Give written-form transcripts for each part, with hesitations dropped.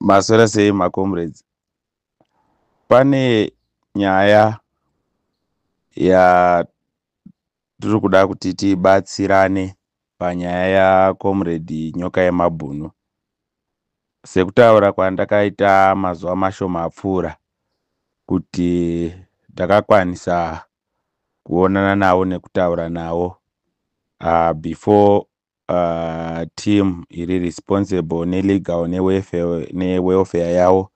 Maswera sei macomrades? Pane nyaya yatiri kuda kuti tibatsirane panyaya yacomrade Nyoka Yemabhunu. Sekutaura kwandakaita mazuva mashoma apfuura kuti ndakakwanisa kuonana navo nekutaura navo before team iri responsible nelegal newelfare yavo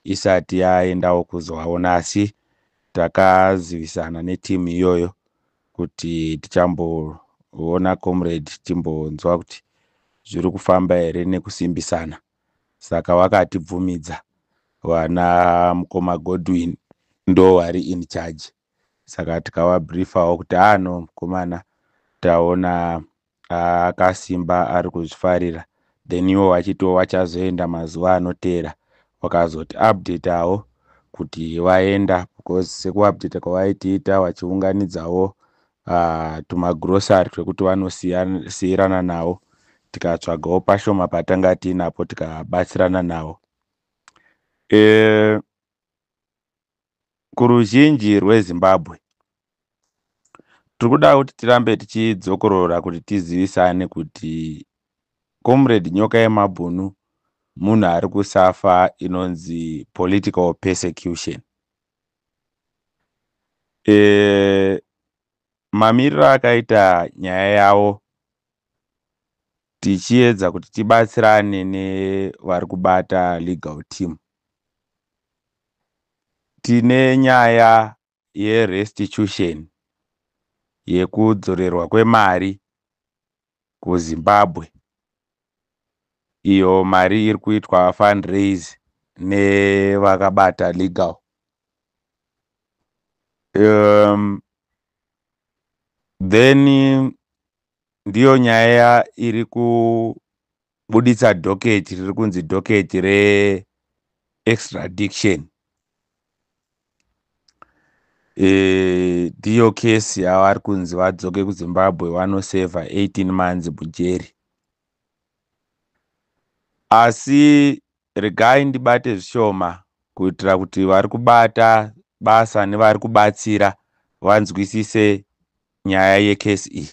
isati yaendawo kuzovaona, asi takazivisana neteam iyoyo kuti tichamboona comrade, timbonzwa kuti zviri kufamba here nekusimbisana. Saka vakatibvumidza, vana mukoma Godwin ndo vari in charge. Saka tikavabriefawo kuti ano mukomana taona akasimba, ari kuzvifarira. Then ivo vachitiwo vachazoenda mazuva anoteera, vakazoti updateawo kuti vaenda, because sekuupdata kwavaitiita vachiunganidzawo tumagrocery twekuti vanosiyirana nawo, tikatsvagawo pashoma patanga tiinapo tikabatsirana nawo. Kuruzhinji rweZimbabwe tiri kuda kuti tirambe tichidzokorora kuti tizivisane kuti Comrade Nyoka Yemabhunu munhu ari kusuffer inonzi political persecution. Mamiriro akaita nyaya yavo, tichiedza kuti tibatsirane nevari kubata legal team, tine nyaya yerestitution, yekudzorerwa kwemari kuZimbabwe. Iyo mari iri kuitwa fundraise nevakabata legal. Then ndiyo nyaya iri kubuditsa docket riri kunzi docket reextradition. Ndiyo kesi yavari kunzi vadzoke kuZimbabwe vanosevha 18 months mujeri. Asi regai ndibate zvishoma kuitira kuti vari kubata basa nevari kubatsira vanzwisise nyaya yekesi iyi.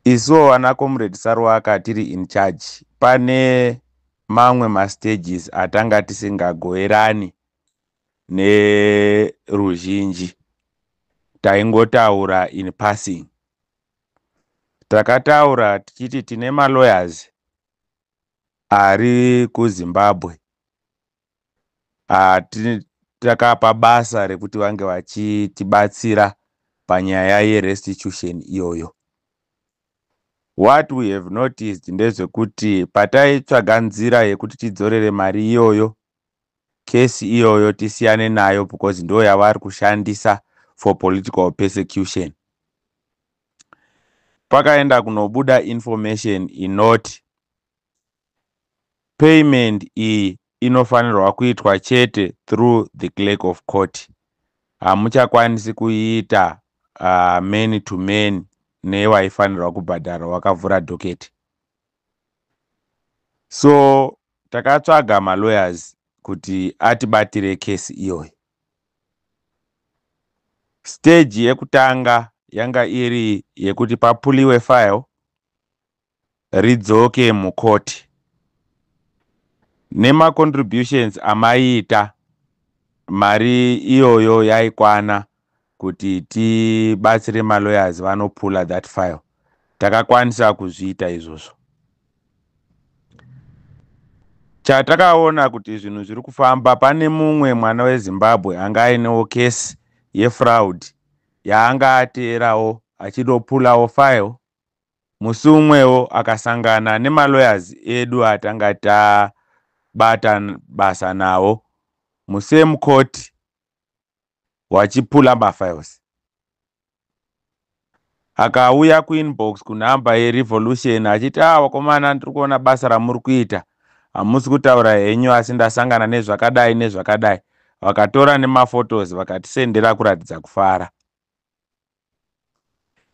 Isuwo vana Comrade Saruwaka tiri in charge, pane mamwe mastages atanga tisingagoverani neruzhinji, taingotaura in passing. Takataura tichiti tine malawyers ari kuZimbabwe takapa basa rekuti vange vachitibatsira panyaya yerestitution iyoyo. What we have noticed ndezvekuti pataitsvaga nzira yekuti tidzorere mari iyoyo, kesi iyoyo tisiyane nayo, because ndo yavari kushandisa for political persecution, pakaenda kunobuda information inoti payment iyi inofanirwa kuitwa chete through the clerk of court, hamuchakwanisi kuiita man to man nevaifanirwa kubhadhara wakavhura docket. So takatsvaga malawyers kuti atibatire kesi iyoyo. Stage yekutanga yanga iri yekuti papuliwe file ridzoke mukoti. Nemacontributions amaiita, mari iyoyo yaikwana kuti tibatsire malawyers vanopula that file. Takakwanisa kuzviita izvozvo. Chatakaona kuti zvinhu zviri kufamba, pane mumwe mwana weZimbabwe anga ainewo kesi yefraud yaanga ateerawo achidopulawo file. Musi umwewo akasangana nemalawyers edu atanga tabata basa nawo musame court wachipula mafiles. Akauya kuinbox kunhamba yeRevolution achiti, "A vakomana, ndiri kuona basa ramuri kuita, hamusi kutaura henyu, asi ndasangana nezvakadai nezvakadai." Vakatora nemaphotos vakatisendera kuratidza kufara.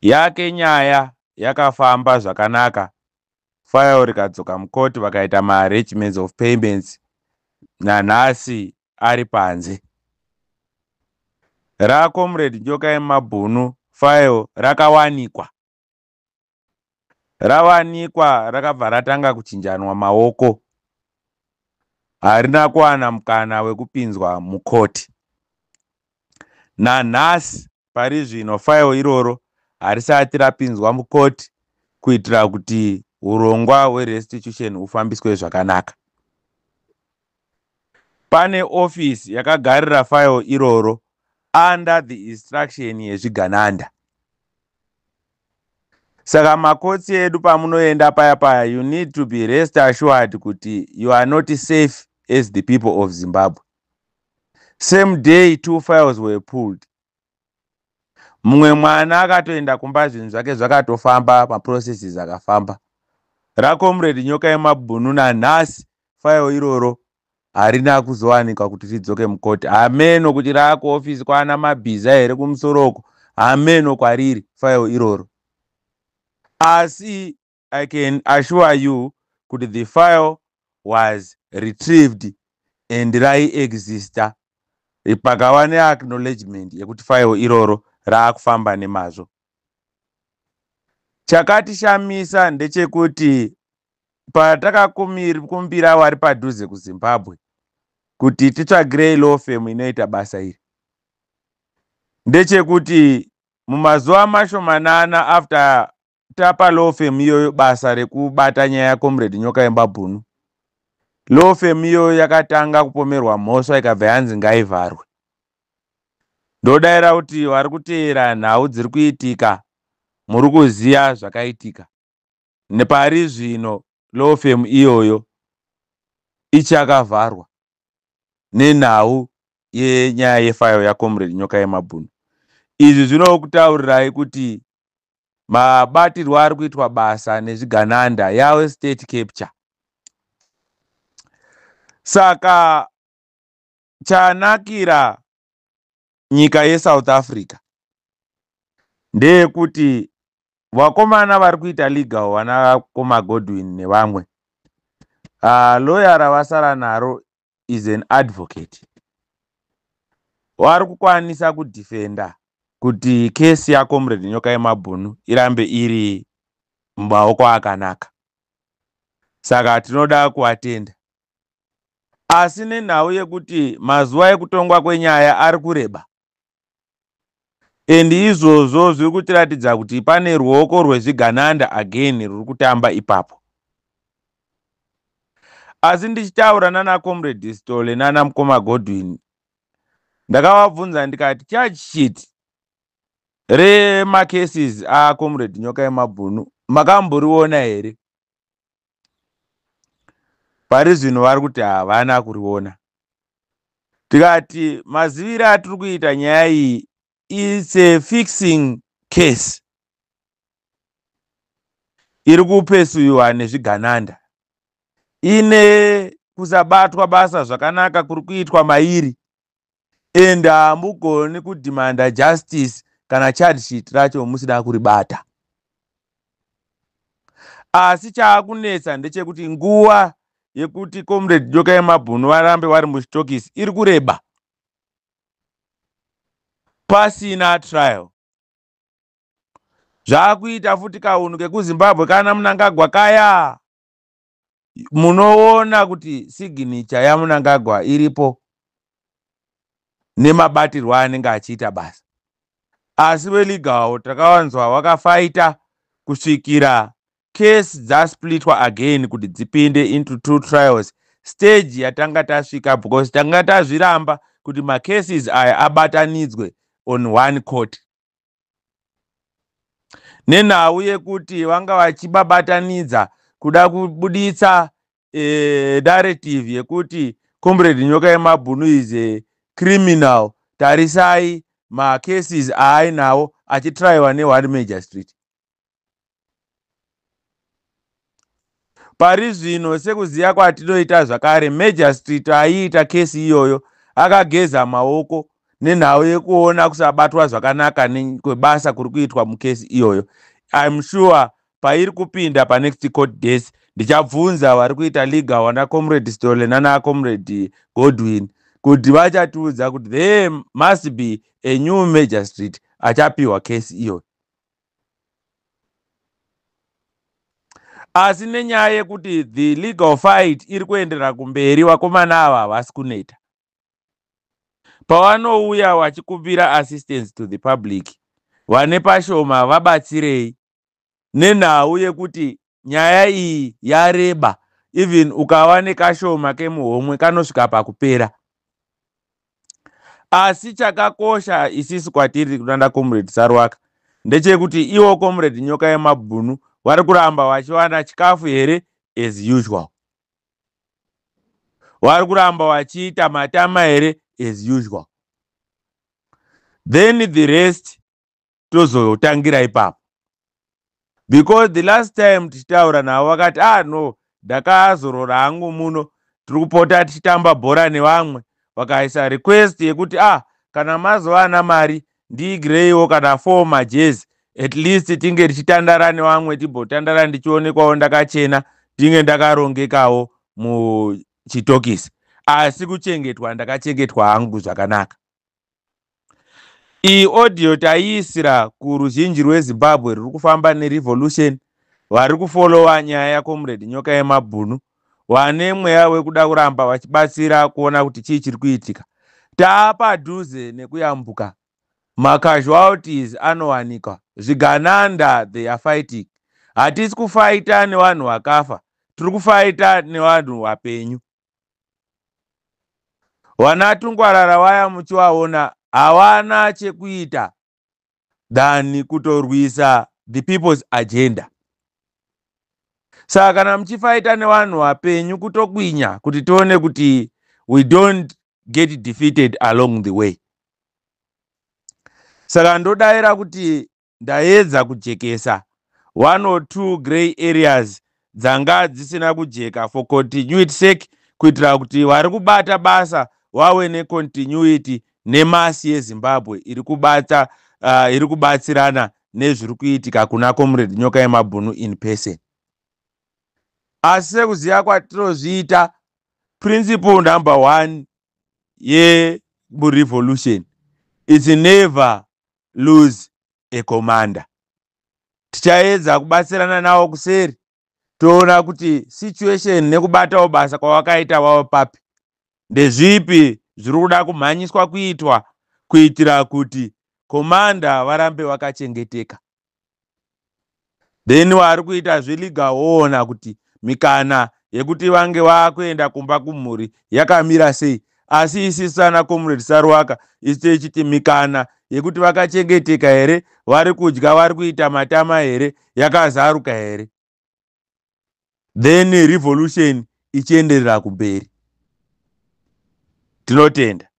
Yake nyaya yakafamba zvakanaka. File rikadzoka mukoti, vakaita maarrangements of payments. Nanhasi ari panze. RaComrade Nyoka Yemabhunu, file rakawanikwa. Rawanikwa, rakabva ratanga kuchinjanwa maoko. Harina kuwana mukana wekupinzwa mukoti. Nanhasi, pari zvino, file iroro harisati rapinzwa mukoti kuitira kuti urongwa hwerestitution hufambiswe zvakanaka. Pane ofisi yakagarira file iroro under the instruction yezvigananda. Saka makotsi edu, pamunoenda paya paya, you need to be rest assured kuti you are not safe as the people of Zimbabwe. Same day, two files were pulled. Mumwe mwana akatoenda kumba, zvinhu zvake zvakatofamba, maprocesses akafamba. RaComrade Nyoka Yemabhunu, nanhasi file iroro harina kuzowanikwa kuti ridzoke mukoti. Hameno kuti raakuofisi kwaana mabhiza here kumusoroko, hameno kwariri file iroro. Asi I can assure you kuti the file was retrieved and raiexista. Pakava neacknowledgement yekuti file iroro raakufamba nemazvo. Chakatishamisa ndechekuti patakakumbira wari padhuze kuZimbabwe kuti titsvagirei law firm inoita basa iri, ndechekuti mumazuva mashomanana after tapa law firm iyoyo basa rekubata nyaya yaComrade Nyoka Yemabhunu, law firm iyoyo yakatanga kupomerwa mhosva, ikabva yanzi ngaivharwe. Ndodayira kuti vari kuteera nhau dziri kuitika muri kuziva zvakaitika. Nepari zvino law firm iyoyo ichakavharwa nenhau yenyaya yefile yaComrade Nyoka Yemabhunu. Izvi zvinokutaurirai kuti mabatirwo ari kuitwa basa nezvigananda yave state capture. Saka chanakira nyika yeSouth Africa ndeyekuti vakomana vari kuita legal, vana Koma Godwin nevamwe, lawyer ravasara naro is an advocate. Vari kukwanisa kudefenda kuti kesi yaComrade Nyoka Yemabhunu irambe iri mumaoko akanaka. Saka tinoda kuvatenda. Asi nenhau yekuti mazuva ekutongwa kwenyaya ari kureba, and izvozvo zviri kutiratidza kuti pane ruoko rwezvigananda again ruri kutamba ipapo. Asi ndichitaura nana Comrade Stole nana Mukoma Godwin, ndakavabvunza ndikati, "Charge sheet remacases aComrade Nyoka Yemabhunu makamboriona here?" Pari zvino vari kuti havana kuriona. Tikati maziviro atiri kuita nyaya iyi, it's a fixing case iri kupesuiwa nezvigananda, ine kusabatwa basa zvakanaka kuri kuitwa mairi, and hamugoni kudemanda justice kana charge sheet racho musina kuribata. Asi chaakunetsa ndechekuti nguva yekuti Comrade Nyoka Yemabhunu varambe vari muchitokisi iri kureba pasina trial. Zvaakuita futi kaunhu kekuZimbabwe kana Munangagwa kaya. Munoona kuti signature yaMunangagwa iripo nemabatirwo aanenge achiita basa. Asi velegal takawanzwa wakafaita kusvikira case dzasplitwa again kuti dzipinde into two trials, stage yatanga tasvika, because tanga tazviramba kuti macases aya abatanidzwe on one court, nenhau yekuti vanga vachibabatanidza kuda kubuditsa narrative yekuti Comrade Nyoka Yemabhunu is a criminal. Tarisai macases aainawo achitraiwa neone magistrate. Pari zvino, sekuziva kwatinoita zvakare, magistrate aiita kesi iyoyo akageza maoko nenhau yekuona kusabatwa zvakanaka kwebasa kuri kuitwa mukesi iyoyo. I'm sure pairi kupinda panext court dates, Ndichabvunza vari kuita legal, vana Comrade Stole nana Comrade Godwin, kuti vachatiudza kuti there must be a new magistrate achapiwa kesi iyoyo. Asi nenyaya yekuti the legal fight iri kuenderera kumberi, vakomana ava havasi kuneta. Pavanouya vachikumbira assistance to the public, vane pashoma vabatsirei, nenhau yekuti nyaya iyi yareba. Even ukava nekashoma kemuhomwe kanosvika pakupera. Asi chakakosha isisu kwatiri kunana Comrade Sarwaka ndechekuti iwo Comrade Nyoka Yemabhunu vari kuramba vachiwana chikafu here as usual, vari kuramba vachiita matama here as usual, then the rest tozotangira ipapo. Because the last time tichitaura navo vakati, "Ah no, ndakazorora hangu muno, tiri kupota tichitamba bhora nevamwe." Vakaisa request yekuti, "Ah, kana mazowana mari ndiigireiwo kana 4 majezi, at least tinge tichitandara nevamwe, timbotandara ndichionekwawo ndakachena, tinge ndakarongekawo muchitokisi. Asi kuchengetwa ndakachengetwa hangu zvakanaka." Iyi audio taiisira kuruzhinji rweZimbabwe ruri kufamba nerevolution, vari kufollowa nyaya yaComrade Nyoka Yemabhunu, vane mweya wekuda kuramba vachibatsira kuona kuti chii chiri kuitika. Taapadhuze nekuyambuka, macasualties anowanikwa, zvigananda they are fighting. Hatisi kufighta nevanhu vakafa, tiri kufighta nevanhu vapenyu. Vana Tungwarara vaya muchivaona havana chekuita than kutorwisa the people's agenda. Saka kana muchifighta nevanhu vapenyu, kutokwinya kuti tione kuti we don't get defeated along the way. Saka ndodayira kuti ndaedza kujekesa one or two grey areas dzanga dzisina kujeka for continuity sake, kuitira kuti vari kubata basa vave necontinuity nemass yeZimbabwe iri kubata, iri kubatsirana nezviri kuitika kuna Comrade Nyoka Yemabhunu in person. Asi sekuziva kwatinozviita, principle number one yemurevolution is never lose a commander. Tichaedza kubatsirana navo kuseri, toona kuti situation nekubatawo basa kwavakaita vavo papi, ndezvipi zviri kuda kumhanyiswa kuitwa kuitira kuti commander varambe vakachengeteka. Then vari kuita zvelegal woona kuti mikana yekuti vange vakuenda kumba kumhuri yakamira sei. Asi isisu sana Comrade Sarwaka isu tichiti mikana yekuti vakachengeteka here, vari kudya, vari kuita matama here, yakazaruka here, then revolution ichienderera kumberi. Tinotenda.